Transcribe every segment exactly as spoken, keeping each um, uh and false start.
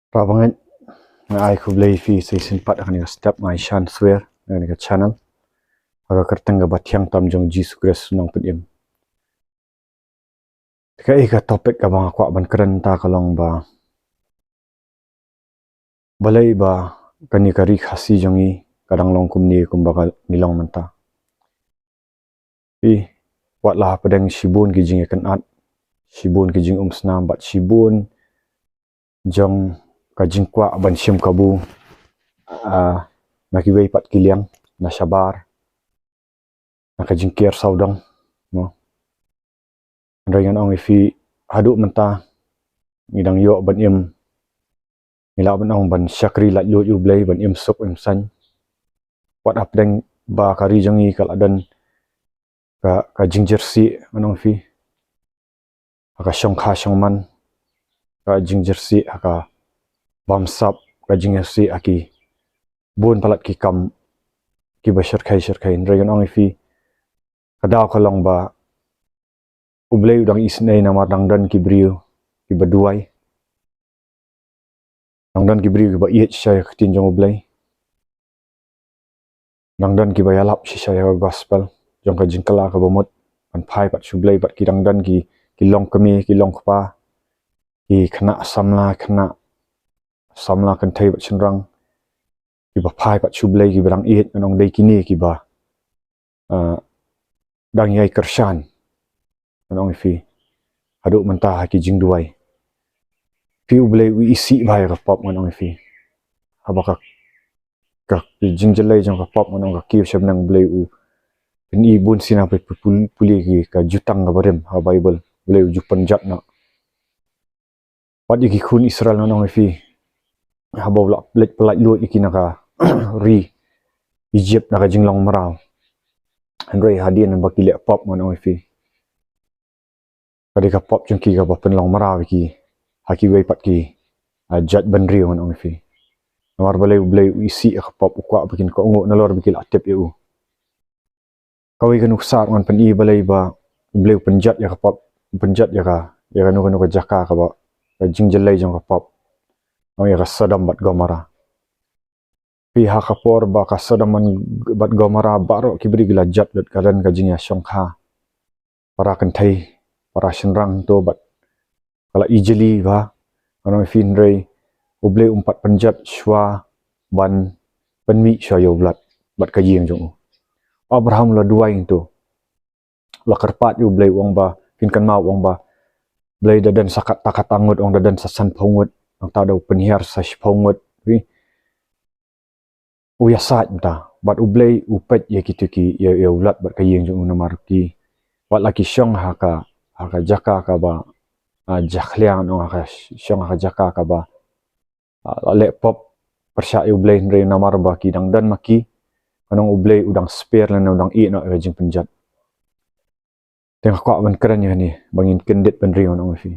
Para bangeit, nga ai khublei ïa phi sa shisien pat ha kane ka step, nga ai shan swer ha kane ka channel ha ka kyrteng kaba thiang tam jong Jisu Khrist u nongpynim. Te kaei ka topic kaba nga kwah ban kren mynta ka long ba balei ba kane ka ri Khasi jong ngi ka dang long kumne kumba ka ngi long mynta. Phi, wat la hapdeng shibun ki jingïakynad, shibun ki jingumsnam bad shibun jong ka jingkwah ban shim kabu, ah, na kiwei pat ki liang, na shabar, na ka jingker sawdong, no. Hynrei ngan ong ïa phi, haduh mynta ngi dang ïoh ban im, ngi lah ban ong ban shakri laitluid ïa U Blei, ban im suk im saiñ. Wat hapdeng ba ka ri jong ngi ka la don ka, ka jingjyrsieh, ngan ong ïa phi, ha ka shongkha shongman, ka jingjyrsieh ha ka bamsap, ka jingjyrsieh ha ki bun palat ki kam kiba shyrkhei shyrkhei. Hynrei ngan ong ïa phi, ka daw ka long ba U Blei u dang isynei namar dang don ki briew kiba duwai. Dang don ki briew kiba ïeit shisha ïa ka ktien jong U Blei. Dang don kiba ïalap shisha ïa ka gospel jong ka jingkylla kaba mut, ban phai pat sha U Blei, bad ki dang don ki, ki longkmie, ki longkpa, ki khynnah samla, khynnah samla kynthei bad shynrang, kiba phai pat sha U Blei, kiba dang ïeit, ngan ong dei kine kiba, ah, dang ïai kyrshan, ngan ong ïa phi, haduh mynta ha ki jingduwai. Phi, U Blei u isih bha ïa ka pop, ngan ong ïa phi. Haba ka, ka jingjyllei jong ka pop, ngan ong, ka kiew sha bneng, U Blei u pyni bun sien ha pule ki, ka Jutang kaba Rim ha Baibl, U Blei u ju pynjot noh. Wat ïa ki khun Israel, ngan ong ïa phi, haba u la leit pyllait luid ïa ki na ka ri Egypt na ka jinglong mraw. Hynrei hadien ba ki leh pop, ngan ong ïa phi, ka dei ka pop jong ki kaba pynlong mraw ïa ki ha kiwei pat ki, ah, jait bynriew, ngan ong ïa phi. Namar balei? U Blei u isih ïa ka pop, u kwah ba kin kohnguh nalor ba ki la tip ïa u. Kawei ka nuksa ngan pyni balei ba U Blei u pynjot ïa ka pop, u pynjot ïa ka, ïa kano kano ka jaka kaba, ka jingjyllei jong ka pop, ong, ïa ka Sodom bad Gomorrah. Phi, ha ka por ba ka Sodom bad Gomorrah baroh ki briew ki la jot lut, ka don ka jingïashongkha. Para kynthei, para shynrang to bad ka la ijli bha, ngan ong ïa phi, hynrei U Blei um pat pynjot shuwa ban pynmih shuwa ïa u Lot bad ka ïing jong u. Abraham u la duwai hangto, u la kyrpad ïa U Blei, u ong ba, phin kynmaw, u ong ba, Blei, da don sa kata kata ngut, u ong, da don sa sanphew ngut, nangta da u pynhiar sa shiphew ngut. Phi, u ïasaid mynta, bad U Blei u peit ïa kito ki, ïa, ïa u Lot bad ka ïing jong u, namar ki, wat la ki shong ha ka, ha ka jaka kaba, ah, jakhlia, ngan ong, ha ka sh-, shong ha ka jaka kaba, ah, la leh pop pyrshah ïa U Blei, hynrei namar ba ki dang don ma ki, ngan ong, U Blei u dang spare lane u dang ïeh noh ïa ka jingpynjot. Te nga kwah ban kren ïa kane ba ngin kyndit bynriew, ngan ong ïa phi,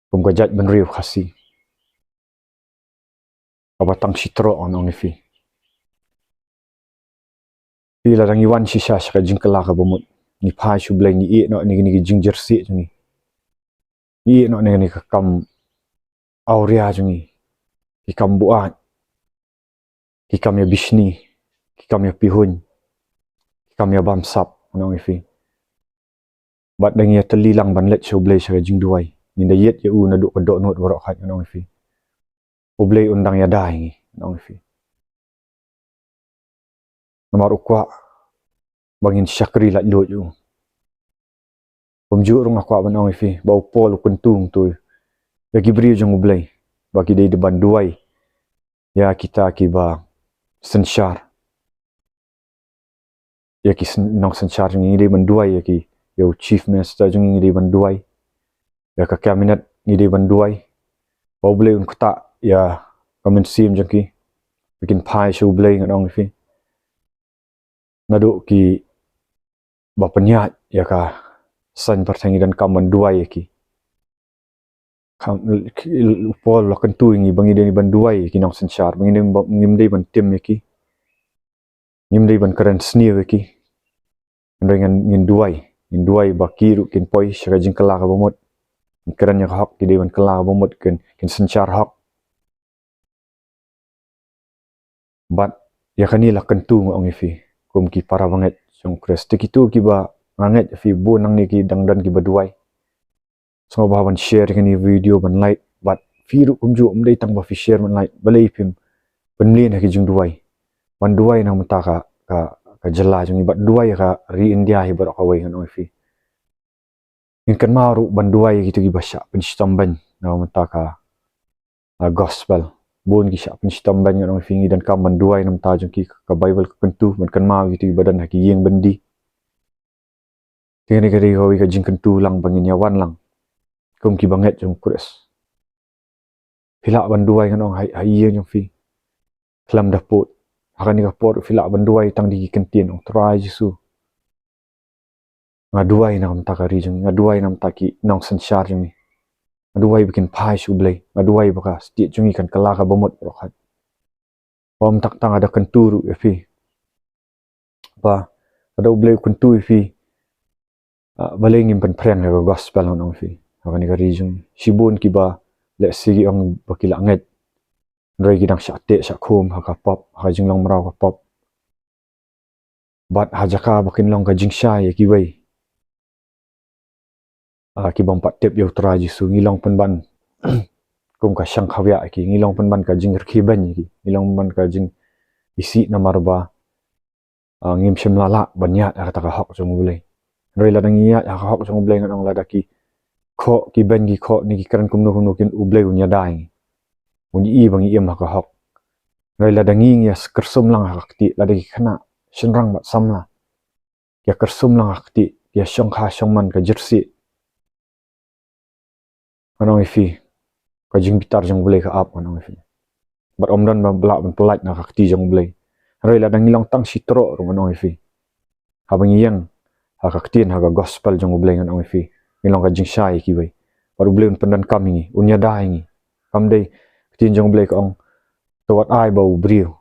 kum ka jait bynriew Khasi kaba tang shi trok, ngan ong ïa phi. Phi, lada ngi wan shisha sha ka jingkylla kaba mut, ngi phai sha U Blei, ngi ïeh noh ïa kine ki jingjyrsieh jong ngi, ngi ïeh noh ïa kine ki kam awria jong ngi, ki kam buaid, ki kam ïa bishni, ki kam ïa pihuiñ, ki kam ïa bamsap, ngan ong ïa phi. Bad da ngi ïatylli lang ban leit sha U Blei sha ka jingduwai, ngin da ïeit ïa u naduh ka dohnud baroh khat, ngan ong ïa phi. U Blei un dang ïada ïa ngi, ngan ong ïa phi. Namar u kwah ba ngin shakri laitluid ïa u. Kumjuh ruh nga kwah ban ong ïa phi ba u Paul u kyntu hangto ïa ki briew jong U Blei ba ki dei ban duwai ïa kita kiba synshar. Ïa ki syn-, nongsynshar jong ngi, ngi dei ban duwai ïa ki, ïa u Chief Minister jong ngi, ngi dei ban duwai. Ïa ka Cabinet ngi dei ban duwai. Ba U Blei un ktah ïa ka mynsiem jong ki, ba kin phai sha U Blei, ngan ong ïa phi. Naduh kiba pynïaid ïa ka saiñ pyrthei, ngi donkam ban duwai ïa ki. Kam, ki, u Paul u la kyntu ïa ngi ba ngi dei ban duwai ïa ki nongsynshar, ba ngi dei ba, ngim dei ban tim ïa ki, ngim dei ban kren sniew ïa ki. Hynrei ngin, ngin duwai, ngin duwai ba ki ruh kin poi sha ka jingkylla kaba mut. Kin kren ïa ka hok, ki dei ban kylla ka bamut, kin, kin synshar hok. Bad ïa kane la kyntu, nga ong ïa phi, kum ki para bangeit jong u Khrist. Te kito kiba, nga ngeit ïa phi bun nangne ki dang don kiba duwai. Sngewbha ban share ïa kane ka video, ban like, bad phi ruh kumjuh, ym dei tang ba phi share ban like, balei phim pynmlien ha ki jingduwai. Ban duwai na ka bynta ka, ka, ka jylla jong ngi, bad duwai ïa ka ri India hi baroh kawei, ngan ong ïa phi. Ngin kynmaw ruh ban duwai ïa kito kiba shah pynshitom beiñ na ka bynta ka, ah, gospel. Bun ki shah pynshitom beiñ, ngan ong ïa phi, ngi donkam ban duwai na ka bynta jong ki. Ka Baibl ka kyntu ban kynmaw ïa kito kiba don ha ki ïing byndi. Te kane ka dei kawei ka jingkyntu lang ba ngin ïa wan lang kum ki bangeit jong u Khrist. Phi lah ban duwai, ngan ong, ha, ha ïing jong phi, khlem da pud. Ha kane ka por phi lah ban duwai tang da ki kyntien, ong, Trai Jisu, nga duwai na ka bynta ka ri jong ngi, nga duwai na ka bynta ki nongsynshar jong ngi. Nga duwai ba kin phai sha u Blei. Nga duwai ba ka state jong ngi kan kylla ka bamut baroh kawei. Ym tang, tang, nga da kyntu ruh ïa phi ba lada u Blei u kyntu ïa phi, ah, balei ngim pynphriang ïa ka gospel, ngan ong ïa phi, ha kane ka ri jong ngi. Shibun kiba lehse ki ong ba ki la ngeit, hynrei ki dang shah teh shah khum ha ka pop, ha ka jinglong mraw ka pop. Bad ha jaka ba kin long ka jingshai ïa kiwei, ah, ki bym pat tip ïa u Trai Jisu, ngi long pynban kum ka shang khawiah ïa ki, ngi long pynban ka jingrkhie beiñ ïa ki, ngi long pynban ka jingisih namar ba, ah, ngim shym la lah ban ïaid ha kata ka hok jong u Blei. Hynrei lada ngi ïaid ha ka hok jong u Blei, ngan ong, lada ki khoh ki beiñ, ki khoh ne ki kren kumno kumno, kin, u Blei un ïada ïa ngi, un ïohi ba ngi im ha ka hok. Hynrei lada ngi, ngi ïa kyrsum lang ha ka ktieh, lada ki khynnah shynrang bad samla ki ïa kyrsum lang ha ka ktieh, ki ïa shongkha shongman ka jyrsieh, ngan ong ïa phi, ka jingbitar jong u Blei ka ap, ngan ong ïa phi. Bad ym don ba lah ban pyllait na ka kti jong u Blei. Hynrei lada ngi long tang shi troh ruh, ngan ong ïa phi, haba ngi ïeng ha ka ktien, ha ka gospel jong u Blei, ngan ong ïa phi, ngi long ka jingshai ïa kiwei. Bad u Blei un pyndonkam ïa ngi, un ïada ïa ngi. Kam dei, ktien jong u Blei ka ong, to wat ai ba u briew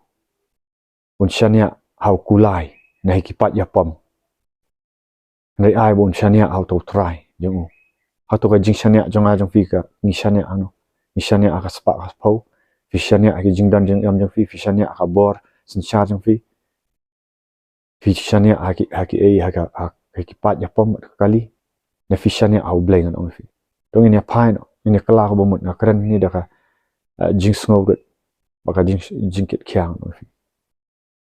un shaniah ha u kulai, na hi ki paid ïapom, hynrei ai ba un shaniah ha uta u Trai jong u. Hato ka jingshaniah jong nga jong phi ka, ngi shaniah hano? Ngi shaniah ha ka spah ka phew? Phi shaniah ha ki jingdon jingem jong phi? Phi shaniah ha ka bor synshar jong phi? Phi shaniah ha ki, ha ki ei, ha ka, ha ki paid ïapom bad ka kali? Ne phi shaniah ha u Blei, ngan ong ïa phi? To ngin ïa phai noh, ngin ïa kylla ka bamut. Nga kren hangne da ka, eh, jingsngewrit bad ka jing, jingkit khiah, ngan ong ïa phi.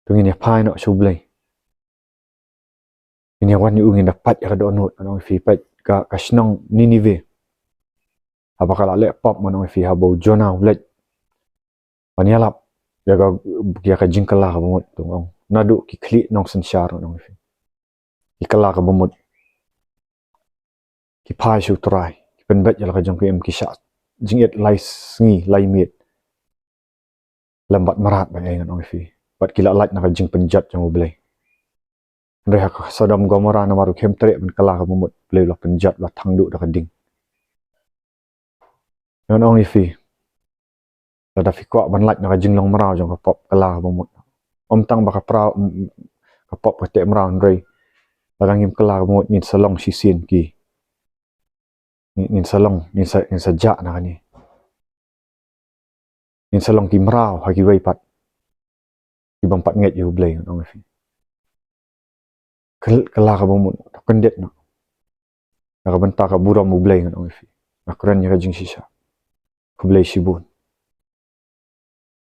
To ngin ïa phai noh sha u Blei. Ngin ïa wan ïa u, ngin da pait ïa ka dohnud, ngan ong ïa phi, peit ka, ka shnong Ninive, haba ka la leh pop, ngan ong ïa phi, haba u Jonah u leit ban ïalap ïa ka, ïa ka jingkylla ka bamut, to nga ong, naduh ki khlieh nongsynshar, ngan ong ïa phi, ki kylla ka bamut, ki phai sha u Trai, ki pynbeit ïa la ka jong ka im, ki shah jingit lai sngi lai miet lem bad mrad bad ei, ngan ong ïa phi. Bad ki la lait na ka jingpynjot jong u Blei. Hynrei ha ka Sodom Gomorrah, namar u khlem treh ban kylla ka bamut, u Blei u la pynjot, u la thang duh da ka ding. Ngan ong ïa phi, lada phi kwah ban lait na ka jinglong mraw jong ka pop, kylla ka bamut. Ym tang ba ka praw, mm, mm, ka pop ka teh mraw, hynrei lada ngim kylla ka bamut, ngin sa long shisien ki, ngin, ngin sa long, ngin sa, ngin sa jah na kane. Ngin sa long ki mraw ha kiwei pat, ki bym pat ngeit ïa u Blei, ngan ong ïa phi. Kyl-, kylla ka bamut, to kyndit noh na ka bynta ka burom u Blei, ngan ong ïa phi. Nga kren ïa ka jingshisha. Khublei shibun.